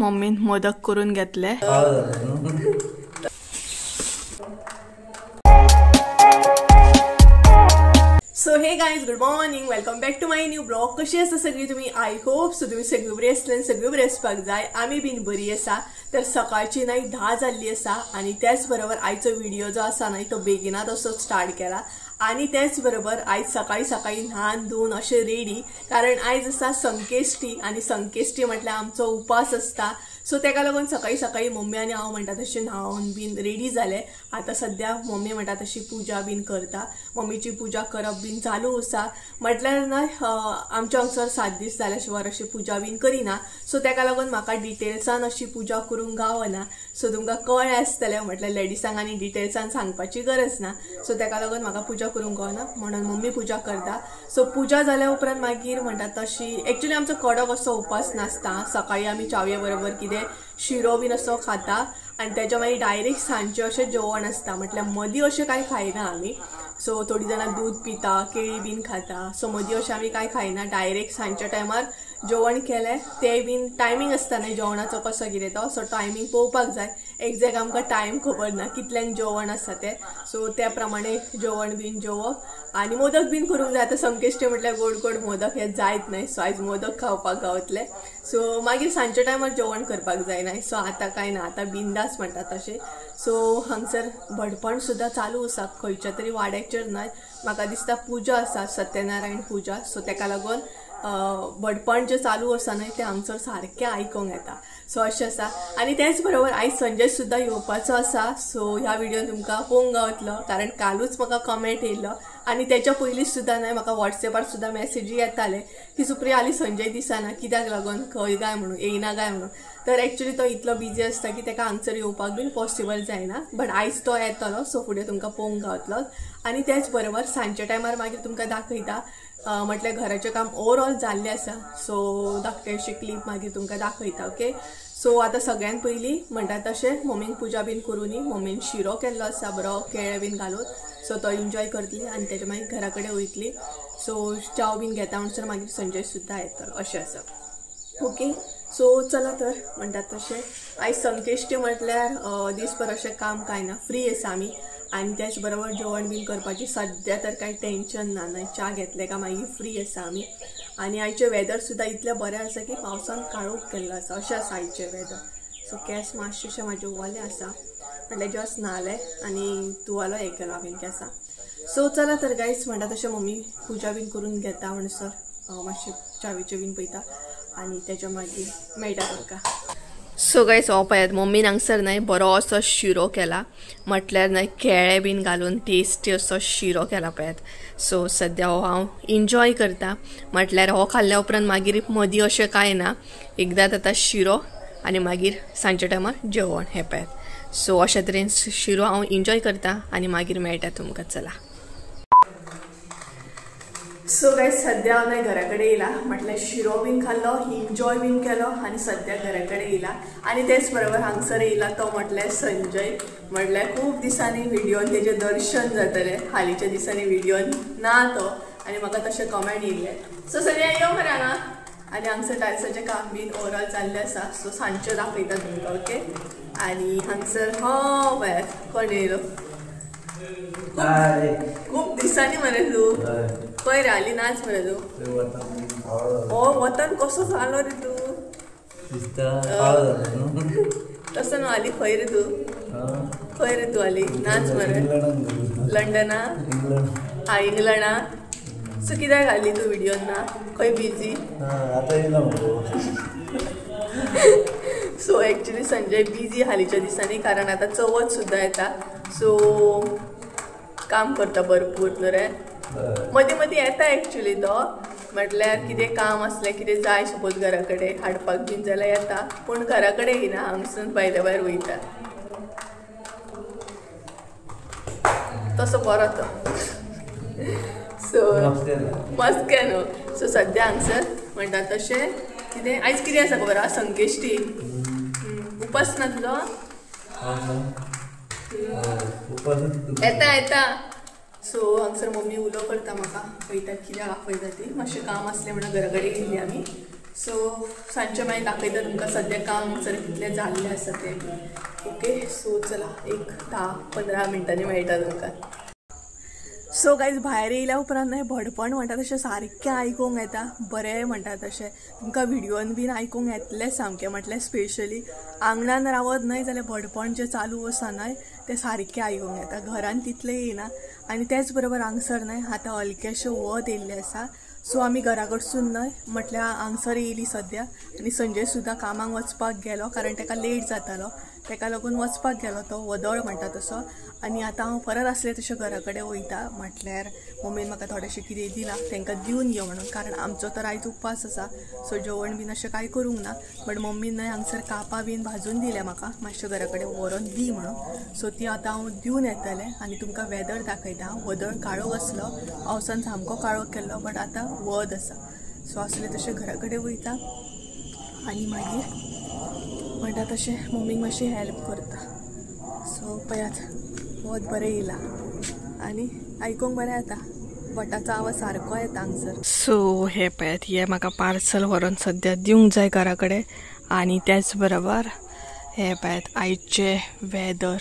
मम्मीन मोदक करून घेतले. So hey guys, good morning, welcome back to my new blog. कशी आसा सगळी तुम्ही? I hope so तुम्ही सगळी बरी आसले आनी सगळी बरी आसपाक जाय. आमी बीन बरी आसा. तर सकाळची न्हय 10 जाल्ली आसा आनी त्याच बरोबर आयचो व्हिडिओ जो आसा न्हय तो बेगिनात असो स्टार्ट केला. आनी त्याच बरोबर आयज सकाळी सकाळी न्हान धुवन अशें रेडी, कारण आयज आसा संकेश्टी आनी संकेश्टी म्हटल्यार आमचो उपास आसता. सो तेका लागून सकाळी सकाळी मम्मी आनी हांव म्हणटा तशें न्हावन बीन रेडी जालें. आतां सद्या मम्मी म्हणटा तशी पुजा बीन करता. मम्मीची पुजा करप बीन चालू आसा. म्हटल्यार न्हय आमच्या हांगसर 7 दीस जाल्या शिवाय अशी पुजा बीन करिना. सो तेका लागून म्हाका डिटेल्सान अशी पुजा करूंक गावना. सो तुमकां कळ्ळें आसतलें, म्हटल्यार लेडिसांक आनी डिटेल्सान सांगपाची गरज ना. सो तेका लागून म्हाका पुजा करूंक गावना म्हणून मम्मी पुजा करता. सो पुजा जाल्या उपरांत मागीर म्हणटा तशी एक्चुअली आमचो कडक असो उपास नासता. सकाळी आमी च्यावे बरोबर कितें शिरो बीन असो खाता आनी तेच्या मागीर डायरेक्ट सांजचें अशें जेवण आसता. म्हटल्यार मदीं अशें कांय खायना आमी. सो थोडीं जाणां दूद पिता, केळी बीन खाता. सो मदीं अशें आमी कांय खायना. डायरेक्ट सांजच्या टायमार जेवण केलें तें बीन टायमींग आसता न्हय जेवणाचो कसो कितें तो. सो टायमींग पळोवपाक जाय. एग्जॅक्ट आमकां टायम खबर ना कितल्यांक जेवण आसता तें. सो त्या प्रमाणे जेवण बीन जेवप आनी मोदक बीन करूंक जाय. आतां संकेश्टी म्हटल्यार गोड गोड मोदक हे जायत न्हय. सो आयज मोदक खावपाक गावतले. सो मागीर सांजच्या टायमार जेवण करपाक जाय न्हय. सो आतां कांय ना, आतां बिंदास म्हणटा तशें. सो हांगसर भटपण सुद्दां चालू आसा खंयच्या तरी वाड्याचेर न्हय. म्हाका दिसता पुजा आसा, सत्यनारायण पुजा. सो तेका लागून भटपण जें चालू आसा न्हय तें हांगसर सारकें आयकोंक येता. सो अशें आसा. आनी तेच बरोबर आयज संजय सुद्दां येवपाचो आसा. सो ह्या व्हिडियोन तुमकां पळोवंक गावतलो, कारण कालूच म्हाका कमेंट येयल्लो आनी तेच्या पयलीं सुद्दां न्हय म्हाका वॉट्सएपार सुद्दां मॅसेजी येताले की सुप्रिया हालीं संजय दिसना, कित्याक लागून, खंय काय म्हणून, येयना काय म्हणून. तर एक्चुअली तो इतलो बिजी आसता की तेका हांगसर येवपाक बीन पॉसिबल जायना. बट आयज तो येतलो. सो फुडें तुमकां पळोवंक गावतलो. आनी तेच बरोबर सांजच्या टायमार मागीर तुमकां दाखयता. म्हटल्यार घराचें काम ओवरऑल जाल्लें आसा. सो धाकटेशी क्लीप मागीर तुमकां दाखयता. ओके, सो आतां सगळ्यान पयलीं म्हणटा तशें मम्मीन पुजा बीन करूनी. मम्मीन शिरो केल्लो आसा बरो केळें बीन घालून. सो तो एन्जॉय करतली आनी तेच्या मागीर घरा कडेन वयतली. सो च्याव बीन घेता म्हणसर मागीर संजय सुद्दां येतलो अशें आसा. ओके, सो चला तर म्हणटात तशें आयज संकेश्टी म्हटल्यार दीसभर अशें काम कांय ना, फ्री आसा आमी. आनी त्याच बरोबर जेवण बीन करपाची सद्या तर कांय टेंशन ना न्हय. च्या घेतले काय मागीर फ्री आसा आमी. आनी आयचें वेदर सुद्दां इतलें बरें आसा की पावसान काळोख केल्लो आसा अशें आसा आयचें वेदर. सो केंस मातशें म्हाजे ओले आसा, म्हटल्यार जस्ट न्हालें आनी तुवालो हें केलो हांवें केंसां. सो चला तर गायज म्हणटा तशें मम्मी पुजा बीन करून घेता म्हणसर मातशें च्यावेचें बीन पळयता आनी तेच्या मागीर मेळटा तुमकां. सो गायज हो पळयात मम्मीन हांगसर न्हय बरो असो शिरो केला. म्हटल्यार न्हय केळें बीन घालून टेस्टी असो शिरो केला पळयात. सो सद्या हो हांव एन्जॉय करता. म्हटल्यार हो खाल्ल्या उपरांत मागीर मदीं अशें कांय ना, एकदांच आतां शिरो आनी मागीर सांजच्या टायमार जेवण हें पळयात. सो अशे तरेन शिरो हांव एन्जॉय करता आनी मागीर मेळटा तुमकां. चला, सो गायज सद्या हांव न्हय घरा कडेन येयला. म्हटल्यार शिरो बीन खाल्लो, एन्जॉय बीन केलो आनी सद्या घरा कडेन येयला. आनी तेच बरोबर हांगसर येयला तो म्हटल्यार संजय. म्हटल्यार खूब दिसांनी व्हिडियोन तेजें दर्शन जातलें. हालींच्या दिसांनी व्हिडियोन ना तो आनी म्हाका तशें कमेंट येयल्ले. सो संजय यो मरे हांगा. आनी हांगसर टायल्साचें काम बीन ओवरऑल जाल्लें आसा. सो सांजचें दाखयता तुमकां. ओके, आनी हांगसर हो पळयात कोण येयलो. खूब दिसांनी मरे तूं खंय रे, हालीं नाच मरे तूं. हो वतन कसो जालो रे तूं, तसो न्हू. हालीं खंय रे तूं, खंय रे तूं हालीं नाच मरे? लंडना? हा, इंग्लंडा. सो कित्याक हालीं तूं व्हिडियोन ना, खंय busy? So actually Sanjay busy हालींच्या दिसांनी, कारण आतां चवथ सुद्दां येता. सो काम करता भरपूर न्हू रे. मदीं मदीं येता एक्चुअली तो, म्हटल्यार कितें काम आसलें, कितें जाय सपोज घरा कडेन हाडपाक बीन जाल्यार येता, पूण घरा कडेन येयना, हांगसून भायल्या भायर वयता. तसो बरो तो. सो मस्के न्हू. सो सद्या हांगसर म्हणटा तशें कितें आयज कितें आसा खबर आसा? संकेश्टी. उपास ना तुजो? येता येता. सो हांगसर मम्मी उलो करता म्हाका, पळयता कित्याक आपयता ती. मातशें काम आसलें म्हणून घरा कडेन येयल्ली आमी. सो सांजचे मागीर दाखयता तुमकां सद्या काम हांगसर कितलें जाल्लें आसा तें. ओके सो चला एक 10-15 मिनटांनी मेळटा तुमकां. सो गायज भायर येयल्या उपरांत न्हय भडपण म्हणटा तशें सारकें आयकूंक येता, बरें म्हणटा तशें तुमकां व्हिडियोन बीन आयकूंक येतलें सामकें. म्हटल्यार स्पेशली आंगणान रावत न्हय जाल्यार भडपण जें चालू आसा न्हय तें सारकें आयकूंक येता, घरान तितलें येयना. आनी तेच बरोबर हांगसर न्हय आतां हलकेशें वत येयल्लें आसा. सो आमी घरा कडसून न्हय म्हटल्यार हांगसर येयली सद्या आनी संजय सुद्दां कामाक वचपाक गेलो कारण ताका लेट जातालो, ताका लागून वचपाक गेलो तो वदळ म्हणटा तसो. आनी आतां हांव परत आसलें तशें घरा कडेन वयता, म्हटल्यार मम्मीन म्हाका थोडेशें कितें दिलां तांकां दिवन यो म्हणून, कारण आमचो तर आयज उपास आसा. सो जेवण बीन अशें कांय करूंक ना, बट मम्मीन न्हय हांगसर कापां बीन भाजून दिल्या म्हाका मातशें घरा कडेन व्हरोन दी म्हणून. सो ती आतां हांव दिवन येतलें आनी तुमकां वेदर दाखयता. वदळ काळोख आसलो, पावसान सामको काळोख केल्लो, बट आतां वत आसा. सो आसलें तशें घरा कडेन वयता आनी मागीर म्हणटा तशें मम्मीक मातशी हेल्प करता. सो पळयात वत बरें येयलां आनी आयकूंक बरें येता, भटाचो आवाज सारको येता हांगसर. सो हे पळयात हे म्हाका पार्सल व्हरोन सद्या दिवंक जाय घरा कडेन. आनी त्याच बरोबर हे पळयात आयचें वेदर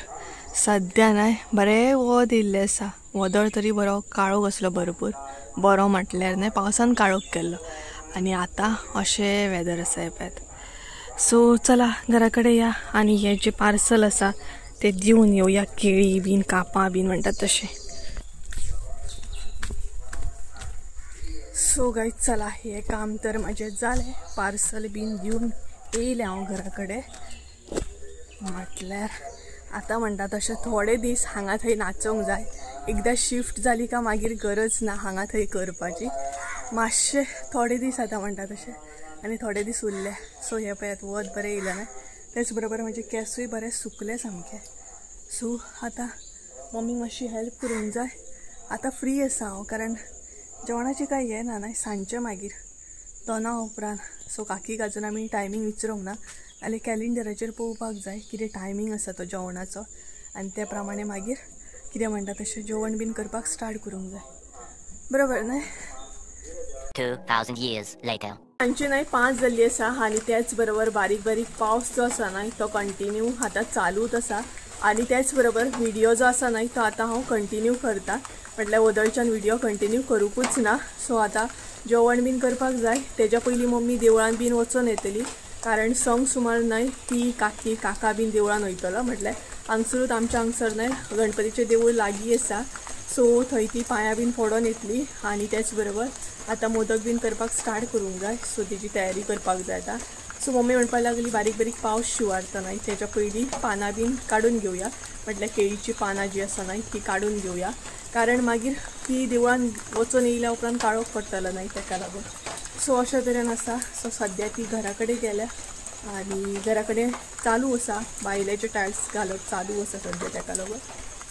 सद्या न्हय बरें वत येयल्लें आसा. वदळ तरी बरो काळोख आसलो भरपूर, बरो म्हटल्यार न्हय पावसान काळोख केल्लो, आनी आतां अशें वेदर आसा हे पळयात. सो चला घरा कडेन या आनी हें जें पार्सल आसा तें दिवन येवया, केळी बीन कापां बीन म्हणटात तशें. सो गायज चला हें काम तर म्हाजें जालें, पार्सल बीन दिवन येयलें हांव घरा कडेन. म्हटल्यार आतां म्हणटा तशें थोडे दीस हांगा थंय नाचोंक जाय, एकदां शिफ्ट जाली काय मागीर गरज ना हांगा थंय करपाची. मातशें थोडे दीस आतां म्हणटा तशें आनी थोडे दीस उरले. सो हे पळयात वत बरें येयलें न्हय, तेच बरोबर म्हजे केंसूय बरे सुकले सामके. सो आतां मम्मीक मातशी हेल्प करूंक जाय. आतां फ्री आसा हांव कारण जेवणाची कांय हें ना न्हय सांजचें मागीर 2 उपरांत. सो काकीक अजून आमी टायमींग विचारूंक ना, जाल्यार कॅलेंडराचेर पळोवपाक जाय कितें टायमींग आसा तो जेवणाचो, आनी ते प्रमाणे मागीर कितें म्हणटा तशें जेवण बीन करपाक स्टार्ट करूंक जाय, बरोबर न्हय. 2000 years later. सांजची न्हय 5 जाल्ली आसा आनी त्याच बरोबर बारीक बारीक पावस जो आसा न्हय तो कंटिन्यू आतां चालूच आसा. आनी त्याच बरोबर व्हिडियो जो आसा न्हय तो आतां हांव कंटिन्यू करता, म्हटल्यार वदळच्यान व्हिडियो कंटिन्यू करूंकूच ना. सो आतां जेवण बीन करपाक जाय, तेज्या पयलीं मम्मी देवळान बीन वचोन येतली, कारण संग सुमार न्हय ती काकी काका बीन देवळान वयतलो. म्हटल्यार हांगसरूच आमच्या हांगसर न्हय गणपतीचें देवूळ लागीं आसा, सो थंय ती पांयां बीन पडोन येतली. आनी त्याच बरोबर आतां मोदक बीन करपाक स्टार्ट करूंक जाय, सो तेजी तयारी करपाक जाय आतां. सो मम्मी म्हणपाक लागली बारीक बारीक पावस शिंवारता न्हय तेच्या पयलीं पानां बीन काडून घेवया, म्हटल्यार केळीची पानां जी आसा न्हय ती काडून घेवया, कारण मागीर ती देवळान वचोन येयल्या उपरांत काळोख पडटलो न्हय तेका लागून. सो अशें तरेन आसा. सो सद्या ती घरा कडेन गेल्या आनी घरा कडेन चालू आसा बायलेचे टायल्स घालप चालू आसा सद्या तेका लागून.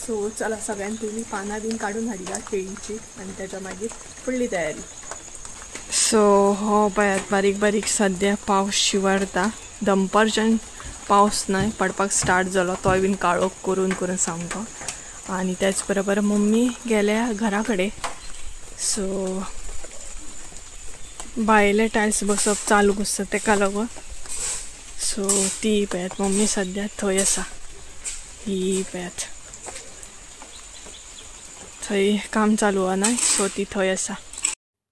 सो चला सगळ्यान पयलीं पानां बीन काडून हाडया केळीची आनी तेच्या मागीर फुडली तयारी. सो हो पळयात बारीक बारीक सद्या पावस शिंवरता, दनपारच्यान पावस न्हय पडपाक स्टार्ट जालो, तोय बीन काळोख करून करून सामको. आनी त्याच बरोबर मम्मी गेल्या घरा कडेन. सो भायले टायल्स बसप चालू आसा तेका लागून. सो ती पळयात मम्मी सद्या थंय आसा, ही पळयात थंय काम चालू आसा न्हय, सो ती थंय आसा.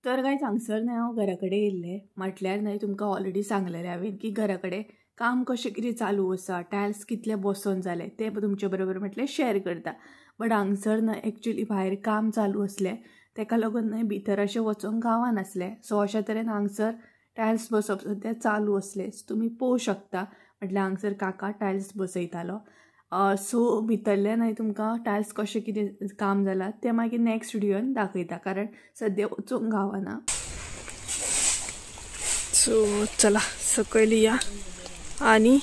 तर गायज हांगसर न्हय हांव घरा कडेन येयल्लें, म्हटल्यार न्हय तुमकां ऑलरेडी सांगलेलें हांवें की घरा कडेन काम कशें कितें चालू आसा, टायल्स कितले बसोन जाले ते तुमचे बरोबर म्हटल्यार शेअर करता. बट हांगसर न्हय एक्चुली भायर काम चालू आसलें तेका लागून न्हय भितर अशें वचोंक गावनासलें. सो अशें तरेन हांगसर टायल्स बसप सद्या चालू आसलें, तुमी पळोवंक शकता. म्हटल्यार हांगसर काका टायल्स बसयतालो. सो भितरलें न्हय तुमकां टायल्स कशें कितें काम जालां तें मागीर नॅक्स्ट व्हिडियोन दाखयता, कारण सद्या वचूंक गावना. सो चला सकयल या आनी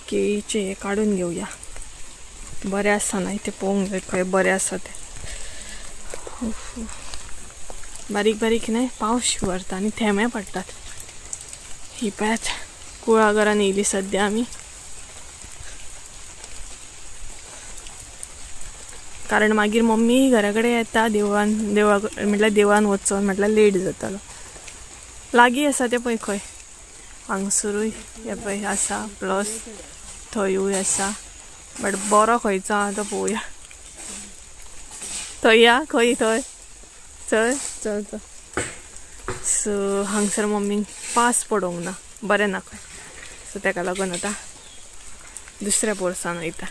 केळीचें हें काडून घेवया. बरें आसा न्हय तें पळोवंक जाय खंय बरें आसा तें. बारीक बारीक न्हय पावस शिंवरता आनी थेंबे पडटात. ही पळयात कुळागरान येयली सद्या आमी, कारण मागीर मम्मी घरा कडेन येता देवळान, देवळा म्हटल्यार देवळान वचोन म्हटल्यार लेट जातालो. लागीं आसा तें पळय खंय हांगसरूय हे पळय आसा प्लस थंयूय आसा बट बरो खंयचो आहा तो पळोवया. थंय या खंय थंय चल चल चल. सो हांगसर मम्मीक पास पडोवंक ना बरें ना खंय सो तेका लागून आतां दुसऱ्या पोरसान वयता.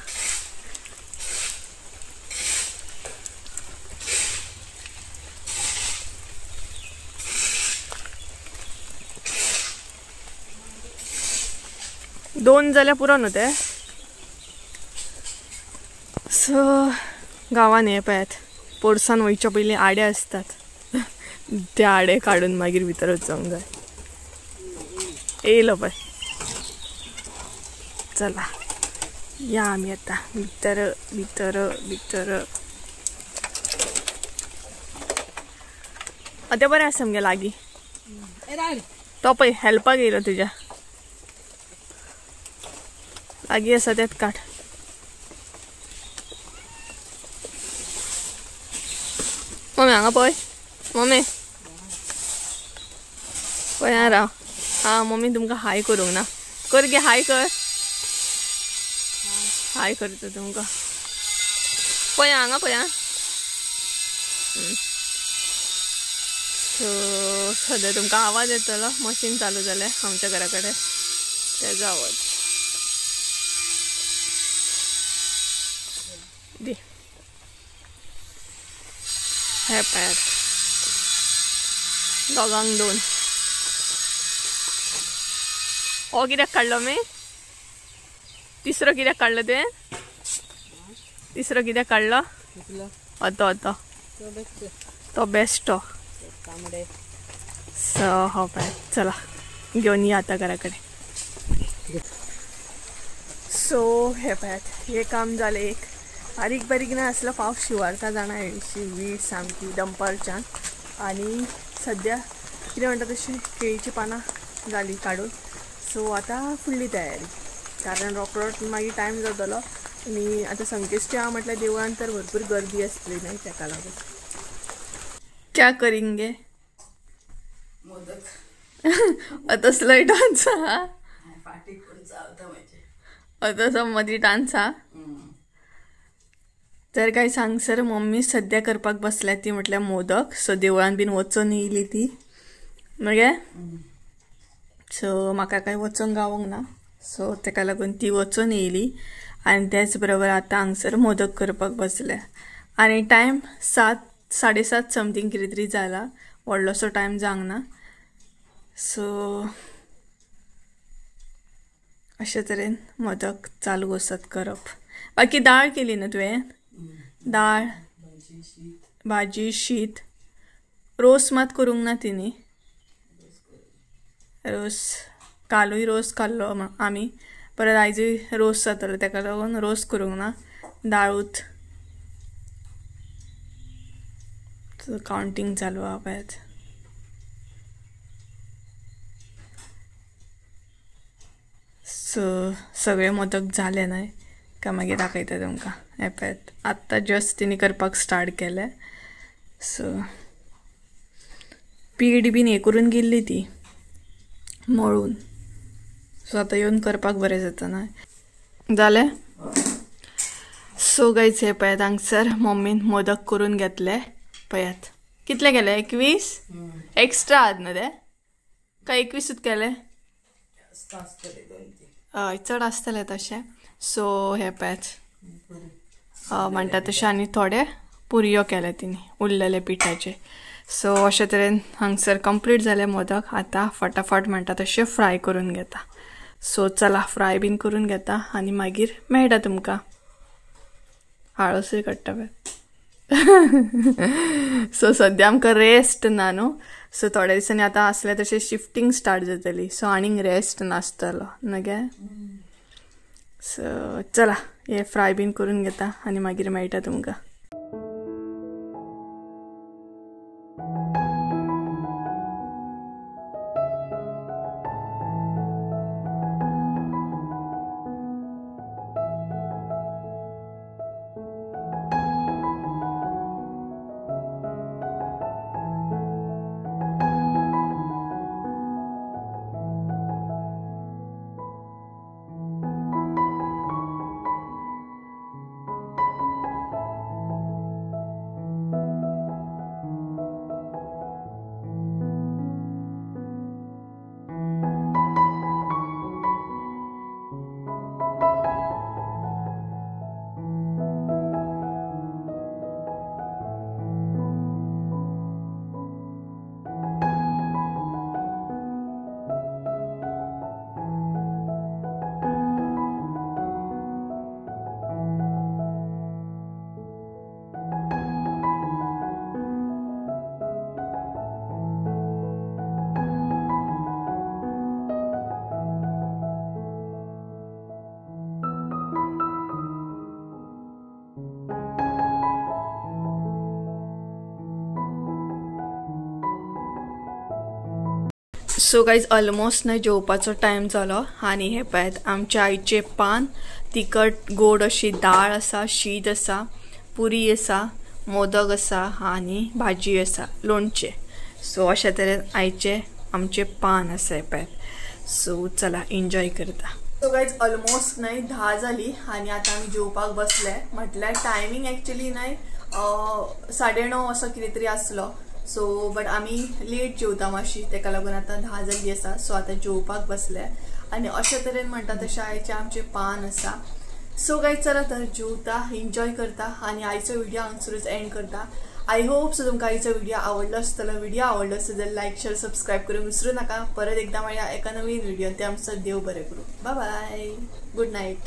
दोन जाल्यार पुरो न्हू ते. सो गांवान हे पळयात पोरसान वयच्या पयलीं आडे आसतात ते आडे काडून मागीर भितर वचोंक जाय. येयलो पळय चला या आमी आतां भितर भितर भितर. आतां बरें आसा मगे लागीं तो पळय हेल्पाक येयलो तुज्या लागीं आसा तेंच काड. मम्मी हांगा पळय मम्मी पळय हा राव. आं मम्मी तुमकां हाय करूंक ना कर गे हाय कर हाय करता तुमकां. पळय हांगा पळय. सो सद्या तुमकां आवाज येतलो मशीन चालू जालें आमच्या घरा कडेन तेजो आवाज दी. हे पळयात दोगांक दोन. हो कित्याक काडलो मी तिसरो कित्याक काडलो तें तिसरो कित्याक काडलो अतो अतो तो बेस्ट. सो हो पळय चला घेवन या आतां घरा कडेन. सो हे पळयात हें काम जालें एक बारीक बारीक ना आसलो पावस शिंवरता जाणा हरशी वीट सामकी दनपारच्यान. आनी सद्या कितें म्हणटा तशें केळीचीं पानां जालीं काडून. सो आतां फुडली तयारी कारण रोकडोच मागीर टायम जातलो आनी आतां संकेश्टी आहा म्हटल्यार देवळान तर भरपूर गर्दी आसतली न्हय तेका लागून. क्या करिंगे मोदक तसलोय डान्स आहा तसो मदीं डान्स आहा. तर काय सांगसर मम्मी सद्या करपाक बसल्या ती म्हटल्यार मोदक. सो देवळान बीन वचून येयली ती मगे. सो म्हाका कांय वचोंक गावोंक ना सो तेका लागून ती वचून येयली आनी तेच बरोबर आतां हांगसर मोदक करपाक बसल्या. आनी टायम 7 साडे 7 समथींग कितें तरी जाला व्हडलोसो टायम जावंक ना. सो अशे तरेन मोदक चालू आसात करप. बाकी दाळ केली न्हू तुवें? दाळ भाजी शीत रोस मात करूंक ना तिनी. रोस कालूय रोस खाल्लो आमी परत आयजूय रोस जातलो तेका लागून रोस करूंक ना. दाळूच कावंटींग चालू आहा पळयात. सो सगळे मोदक जाले न्हय काय मागीर दाखयता तुमकां. हें पळयात आत्तां जस्ट तिणी करपाक स्टार्ट केलें. सो पीठ बीन हें करून गेल्ली ती मळून. सो आतां येवन करपाक बरें जाता न्हय जालें. सो गायज हे पळयात हांगसर मम्मीन मोदक करून घेतले पळयात. कितले केले 21 एक्स्ट्रा आहात न्हू ते काय 21 केले हय चड आसतले तशें. सो हे पळयात म्हणटा तशें आनी थोडे पुरयो केले तिणी उरलेले पिठाचे. सो अशे तरेन हांगसर कंप्लीट जाले मोदक. आतां फटाफट म्हणटा तशें फ्राय करून घेता. सो चला फ्राय बीन करून घेता आनी मागीर मेळटा तुमकां. आळसूय काडटा पळय. सो सद्या आमकां रेस्ट ना न्हू. सो थोड्या दिसांनी आतां आसले तशें शिफ्टींग स्टार्ट जातली सो आनीक रेस्ट नासतलो न्हय गे. सो चला हे फ्राय बीन करून घेता आनी मागीर मेळटा तुमकां. सो गायज ऑलमोस्ट न्हय जेवपाचो टायम जालो आनी हे पळयात आमच्या आईचे पान, तिखट गोड अशी दाळ आसा, शीत आसा, पुरी आसा, मोदक आसा आनी भाजी आसा, लोणचें. सो अशा तरेन आईचे आमचे पान आसा हे पळयात. सो चला एन्जॉय करता. सो गायज ऑलमोस्ट न्हय 10 जाली आनी आतां आमी जेवपाक बसले. म्हटल्यार टायमींग एक्चुली न्हय 9:30 असो कितें तरी आसलो. सो बट आमी लेट जेवता मातशी, तेका लागून आतां 10 जाल्ली आसा. सो आतां जेवपाक बसले आनी अशे तरेन म्हणटा तशें आयचें आमचें पान आसा. सो गायज चला तर जेवता, एन्जॉय करता आनी आयचो व्हिडिओ हांगसरूच एंड करता. I hope so तुमकां आयचो व्हिडिओ आवडलो आसतलो. व्हिडिओ आवडलो आसत जाल्यार लायक शेअर सबस्क्रायब करूंक विसरूं नाका. परत एकदां मेळया एका नवीन व्हिडिओ. ते आमचो देव बरें करूं. बाय बाय, गुड नायट.